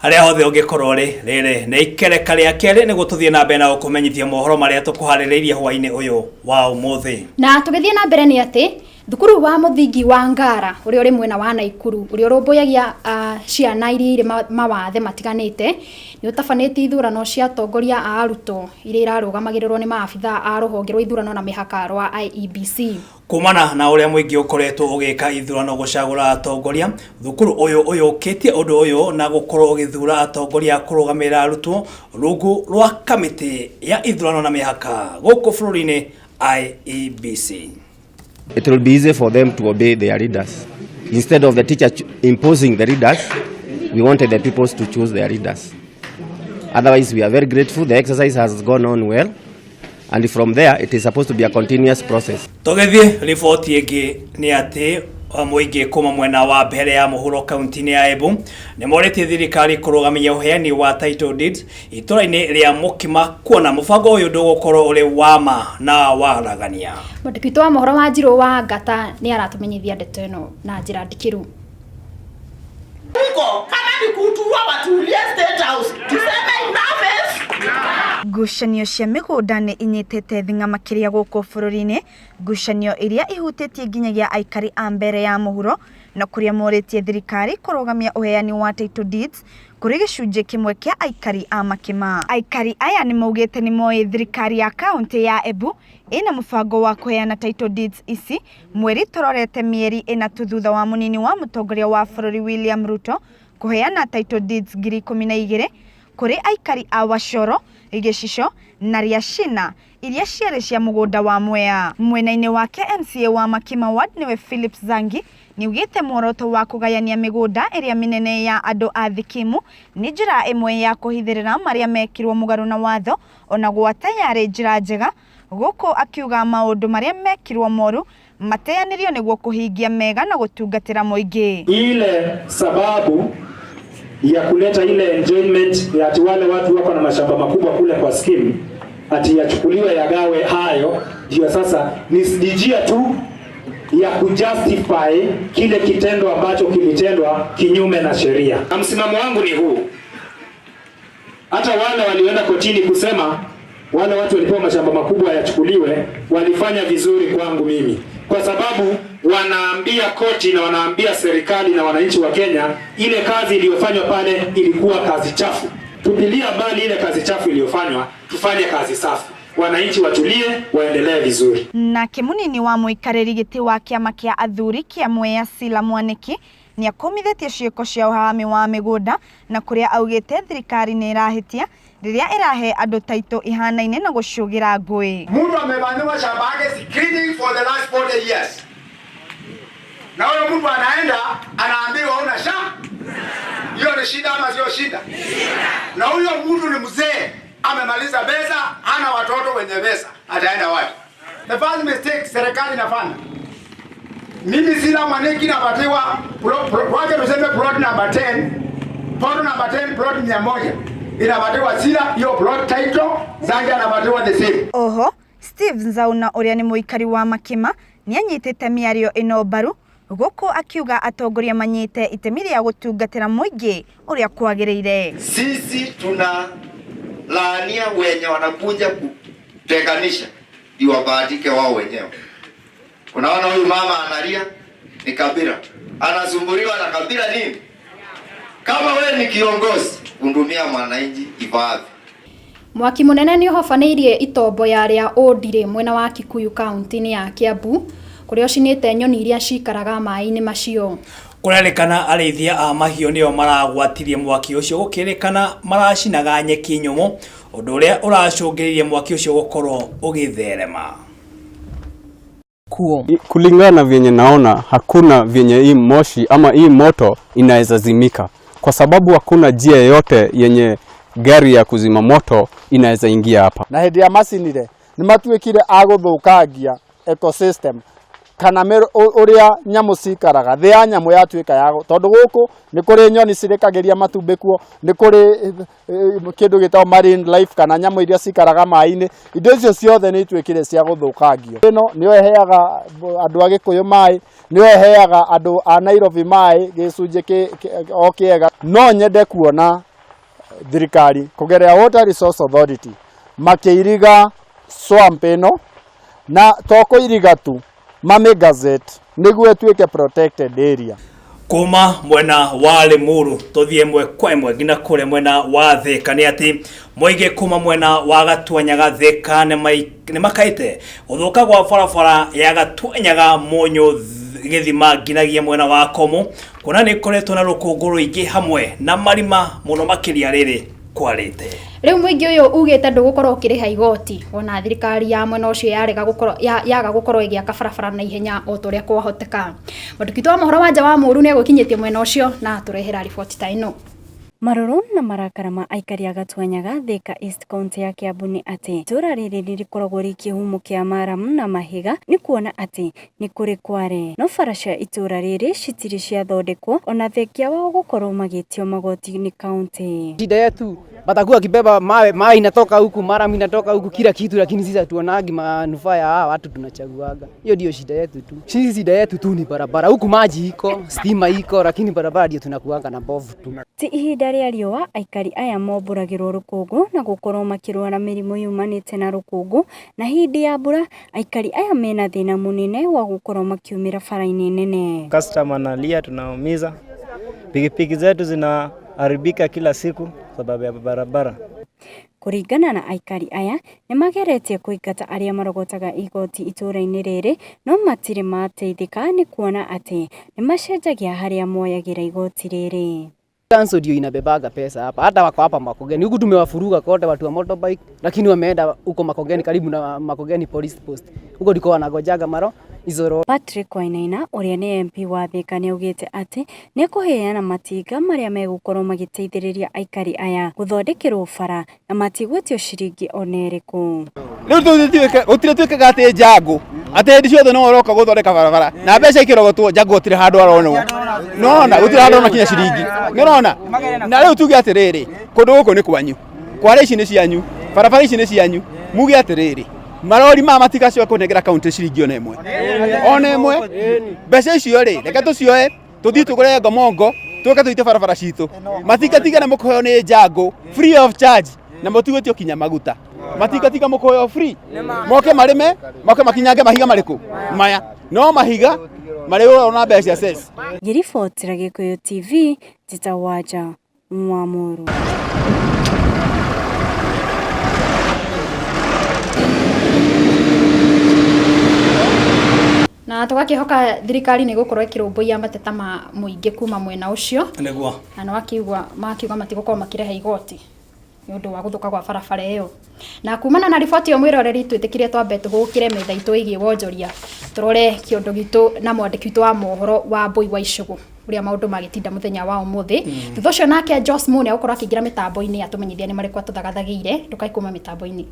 Harĩa hothe ũngĩkorwo rĩ, rĩrĩ nĩ ikereka rĩa kerĩ nĩguo tũthiĩ na mbere na gũkũmenyithia mohoro marĩa tũkũharĩrĩirie hwaĩ-inĩ ũyũ wa ũmũthĩ. Na tũgĩthiĩ na mbere nĩ atĩ thukuru wa mũthingi wa Ngara ũrĩa ũrĩ mwena wa Naikuru ũrĩa ũrũmbũyagia ciana iria irĩ mawathe matiganĩte nĩ ũtabanĩtie ithurano cia atongoria a arutwo iria irarũgamagĩrĩrwo nĩ maabithaa a rũhonge rwa ithurano na mĩhaka rwa IEBC. Kumana na ũrĩa mũingĩ ũkoretwo ũgĩka ithurano gũcagũra atongoria, thukuru ũyũ ũyũkĩtie ũndũ ũyũ na gũkorwo ũgĩthura atongoria a kũrũgamĩrĩra arutwo rungu rwa kamĩtĩ ya ithurano na mĩhaka gũkũ bũrũri-inĩ IEBC. It will be easy for them to obey their leaders. Instead of the teacher imposing the leaders, we wanted the pupils to choose their leaders. Otherwise, we are very grateful. The exercise has gone on well. And from there, it is supposed to be a continuous process. Tũgĩthiĩ riboti ĩngĩ nĩ atĩ mũingĩ kuma mwena wa mbere ya mũhuro kaunti-inĩ ya Embu nĩ morĩtie thirikari kũrũgamia ũheani wa title deeds itũra-inĩ rĩa Mũkima kuona mũbango ũyũ ndũgũkorwo ũrĩ wa ma na waragania. Mwandĩki witũ wa mohoro wa Njirũ wa Ngata nĩ aratũmenyithia ndeto ĩno na njĩra ndikĩru. Huko kama ni kutua watulie State House, tuseme enough is Ngucanio cia mĩgũnda nĩ inyitĩte thing'a makĩria gũkũ bũrũri-inĩ, ngucanio iria ihutĩtie nginyagia aikari a mbere ya mũhuro na kũrĩa morĩtie thirikari kũrũgamia ũheani wa title deeds kũrĩ gĩcunjĩ kĩmwe kĩa aikari a Makĩma. Aikari aya nĩ maugĩte nĩ moĩ thirikari ya kaũntĩ ya Embu ĩna mũbango wa kũheana title deeds ici mweri tũrorete mĩeri ĩna tu thutha wa mũnini wa mũtongoria wa bũrũri William Ruto kũheana title deeds 12,000 kũrĩ aikari a Wacoro, Gĩcicio na Rĩacina iria ciarĩ cia mũgũnda wa Mwea. Mwena-inĩ wake MCA wa Makima Ward nĩwe Philip Zangi nĩaugĩte muoroto wa kũgayania mĩgũnda ĩrĩa mĩnene ya andũ a Thikimu nĩ njĩra ĩmwe ya kũhithĩrĩra marĩa mekirwo mũgarũ na watho ona gwata yarĩ njĩra njega gũkũ akiuga maũndũ marĩa mekirwo moru mateanĩrio nĩguo kũhingia mega na gũtungatĩra mũingĩ. Ile sababu ya kuleta ile enjoyment ya ati wale watu wako na mashamba makubwa kule kwa scheme ati yachukuliwe yagawe, hayo ndio sasa ni njia tu ya kujustify kile kitendo ambacho kilitendwa kinyume na sheria. Na msimamo wangu ni huu, hata wale walioenda kotini kusema wale watu walipewa mashamba makubwa yachukuliwe, walifanya vizuri kwangu mimi, kwa sababu wanaambia koti na wanaambia serikali na wananchi wa Kenya ile kazi iliyofanywa pale ilikuwa kazi chafu. Tupilia mbali ile kazi chafu iliyofanywa, tufanye kazi safi, wananchi watulie, waendelee vizuri. Nake mũnini wa mũikarĩri gĩtĩ wa kĩama kĩa athuri kĩa Mwea Sila Mwaniki nĩakũmithĩtie ciĩko cia ũhahami wa mĩgũnda na kũrĩa augĩte thirikari nĩ ĩrahĩtia rĩrĩa ĩrahe andũ taitũ ihanaine na gũcũgĩra ngũĩ. Mtu amevamiwa shamba yake screening for the last 40 years. Na huyo mtu anaenda anaambiwa una sha. Hiyo ni shida ama sio shida? Na huyo mtu ni mzee, amemaliza pesa, hana watoto wenye pesa, ataenda wapi? The first mistake serikali inafanya. Mimi Sila Mwaniki napatiwa wacha tuseme plot number 10, plot number 10, plot 100. Inapatiwa Sila hiyo plot title, Zanja anapatiwa the same. Oho Steve Nzauna ũrĩa nĩ mũikari wa Makima nĩanyitĩte mĩario ĩno mbaru gũkũ akiuga atongoria manyite itemi rĩa gũtungatĩra mũingĩ ũrĩa kwagĩrĩire. Sisi tuna laania wenye wanakuja kutenganisha ndio wabahatike wao wenyewe. Unaona huyu mama analia ni kabila, anasumbuliwa na kabila nini? Kama we ni kiongozi, hudumia mwananchi ifaavyo. Mwaki mũnene nĩ ũhobanĩirie itombo ya rĩa Ũndirĩ mwena wa Kikuyu kaunti-inĩ ya Kiambu kũrĩa ũcinĩte nyoni iria cikaraga maĩ-inĩ macio. Kũrerĩkana arĩithia a mahiũ nĩo maragwatirie mwaki ũcio gũkĩrĩkana maracinaga nyeki nyũmũ ũndũ ũrĩa ũracũngĩrĩirie mwaki ũcio gũkorwo ũgĩtherema. Kuo. Kulingana na vyenye naona hakuna vyenye hii moshi ama hii moto inaweza zimika, kwa sababu hakuna njia yoyote yenye gari ya kuzima moto inaweza ingia hapa. Na hĩndĩ ĩrĩa macinire nĩ matuĩkire a gũthũkangia ecosystem kana ũrĩa nyamũ cikaraga thĩ ya nyamũ yatuĩka ya tondũ gũkũ nĩ kũrĩ nyoni cirekagĩria matumbĩ kuo, nĩ kũrĩ kĩndũ gĩtagwo marine life kana nyamũ iria cikaraga maĩ-inĩ. Indo icio ciothe nĩ ituĩkire cia gũthũkangio. Ĩno nĩyo ĩheaga andũ a Gĩkũyũ maĩ, nĩyo ĩheaga andũ a Nairobi maĩ gĩcunjĩ o kĩega. No nyende kuona Thirikari kũgerera Water Resource Authority makĩiriga swamp ĩno, na to kũiriga tu, mamĩ gazette nĩguo ĩtuĩke protected area. Kuma mwena wa Limuru tũthiĩ ĩmwe kwa ĩmwe nginya kũrĩa mwena wa Thĩka, nĩ atĩ mũingĩ kuma mwena wa Gatuanyaga Thĩka nĩ makaĩte gũthũka gwa barabara ya Gatuanyaga Mũnyũ gĩthima nginagia mwena wa Komu, kuona nĩ ĩkoretwo na rũkũngũ rũingĩ hamwe na marima mũno makĩria rĩrĩ kwarĩte. Rĩu mũingĩ ũyũ ugĩte ndũgũkorwo ũkĩrĩha igoti ona thirikari ya mwena ũcio yarega gũkorwo yaga gũkorwo ĩgĩaka barabara na ihenya o ta ũrĩa kwahoteka. Mwandĩki witũ wa mohoro Wanja wa Mũru nĩ egũkinyĩtie mwena ũcio na atũrehera riboti ta ĩno. Marũrũ na marakara ma aikari a Gatuanyaga, Thika East, kauntĩ ya Kiambu nĩ atĩ itũũra rĩrĩ nĩ rĩkoragwo rĩ kĩhumo kĩa maramu na mahiga nĩ kuona atĩ nĩ kũrĩ kware. No bara cia itũũra rĩrĩ citirĩ ciathondekwo ona thengia wao gũkorwo magĩtio magoti nĩ kauntĩ. Shida yetu watakuwa wakibeba mawe, mawe inatoka huku, maramu inatoka huku, kila kitu, lakini sisi hatuonagi manufaa ya hawa watu tunachaguaga. Hiyo ndio shida yetu tu. Sisi shida yetu tu ni barabara. Huku maji iko, stima iko, lakini barabara ndio tunakuanga na mbovu tu. Ti ihinda rĩa riũa aikari aya mombũragĩrwo rũkũngũ na gũkorwo makĩrwara mĩrimũ yumanĩte na rũkũngũ, na hĩndĩ ya mbura aikari aya mena thĩna mũnene wa gũkorwo makiumĩra bara-inĩ nene. Customer analia, tunaumiza. Pikipiki zetu zinaharibika kila siku sababu ya barabara. Kũringana na aikari aya, nĩ mageretie kũingata arĩa marogotaga igoti itũũra-inĩ rĩrĩ no matirĩ mateithĩka nĩ kuona atĩ nĩ macenjagia harĩa moyagĩra igoti rĩrĩ. Council ndio inabebaga pesa hapa, hata wako hapa Makongeni huku tumewafuruga kote watu wa motorbike, lakini wameenda huko Makongeni, karibu na Makongeni police post, huko ndiko wanagojaga maro hizo ro. Patrick Wainaina ũrĩa nĩ MP wa Thika nĩ augĩte atĩ nĩ ekũheana matinga marĩa megũkorwo magĩteithĩrĩria aikari aya gũthondekerwo bara na matigwĩtio ciringi ona ĩrĩkũ. Rĩu gũtirĩ tuĩkaga atĩ njangũ atĩ hĩndĩ ciothe no ũroka gũthondeka barabara na mbeca ikĩrogotwo, njangũ gũtirĩ handũ aronwo, nona gũtirĩ handũ arona kinya ciringi, nĩũrona. Na rĩu tuge atĩrĩrĩ, kũndũ gũkũ nĩ kwanyu, kware ici nĩ cianyu, barabara ici nĩ cianyu, muge atĩrĩrĩ, marori maya matigacoka kũnengera kaunti ciringi ona ĩmwe, ona ĩmwe. Mbeca icio rĩ, reke tũcioe tũthiĩ tũgũre ngomongo, tũke tũite barabara citũ. Matingatinga nĩ mũkũheo nĩ njangũ free of charge, na mũtigwĩtio kinya maguta. Matingatinga mũkũheo free, moke marĩme, moke makinyange mahiga marĩkũ maya, no mahiga marĩ na mbeca cia cess. Ngĩribotera Gĩkũyũ TV, Njĩtagwo Wanja Mwamũru. Na tũgakĩhoka thirikari nĩ gũkorwo ĩkĩrũmbũiya mateta ma mũingĩ kuma mwena ũcio. Nĩguo. Na nĩ wakiuga, makiuga matigũkorwo makĩrĩha igoti nĩ ũndũ wa gũthũka gwa barabara ĩyo. Na kumana na riboti ĩyo mwĩroreri, twĩtĩkire twambe tũhũkĩre metha itũ ĩgiĩ wonjoria, tũrore kĩondo gitũ na mwandĩki witũ wa mohoro wa Mbũi wa Icũgũ ũrĩa maũndũ magĩtinda mũthenya wa ũmũthĩ. Thutha ũcio nake Jos Mo nĩ egũkorwo akĩingĩra mĩtambo-inĩ atũmenyithia nĩ marĩkũ atũthagathagĩire. Ndũkae kuma mĩtambo-inĩ.